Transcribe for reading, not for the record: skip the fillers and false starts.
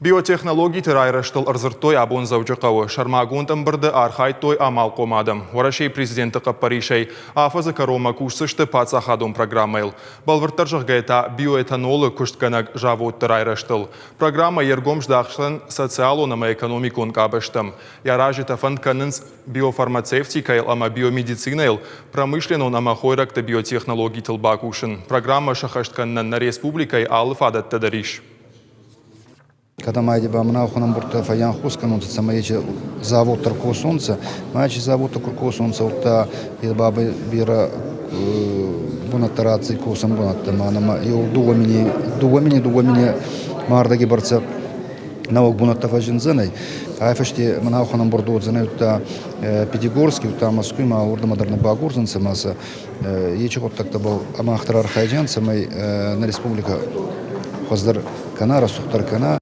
Биотехнологиты райрӕзтыл ӕрдзырдтой абон Дзӕуджыхъӕуы. Сӕрмагонд ӕмбырды архайдтой амалхъом адӕм. Уӕрӕсейы президенты хъӕппӕрисӕй афӕдзы кӕронмӕ кусдзысты паддзахадон программӕйыл. Бӕлвырддӕр зӕгъгӕйӕ та биоэтанолы куыстгӕнӕг заводты райрӕзтыл. Программӕ йе ргом здахсдзӕн социалон ӕмӕ экономикон къабӕзтӕм. Йӕ аразджытӕ фӕнд кӕнынц биофармацевтикӕйыл ӕмӕ биомедицинӕйыл, промышленнон ӕмӕ хойрӕгты биотехнологитыл бакусын. Программӕ сӕххӕст кӕнынӕн нӕ республикӕйы алы фадӕттӕ дӕр ис. Кӕдӕм айди ба мӕн аухӕн ӕмбурдтӕ фӕййанхус кӕнунцӕ, цӕмӕй ечи заводтӕ ркосонцӕ. Ма ечи заводтӕ ку ркосонцӕ, удта е бабӕй берӕ бунӕттӕ ратдзӕй косӕн бунӕттӕ. Ма нӕмӕ еу дууӕ мини 2 мини мардӕги бӕрцӕ нӕуӕг бунӕттӕ фӕззиндзӕнӕй. Ай фӕсте мӕн аухӕн ӕмбурд уодзӕнӕй, удта Пятигорски, удта Москви ма уордӕмӕ дӕр нӕ багурдзӕнцӕ ма сӕ ечи гъуддӕгтӕбӕл ӕма ахтӕр архайдзиан, цӕмӕй нӕ республикӕ хуӕздӕр кӕна, рӕсугъддӕр кӕна.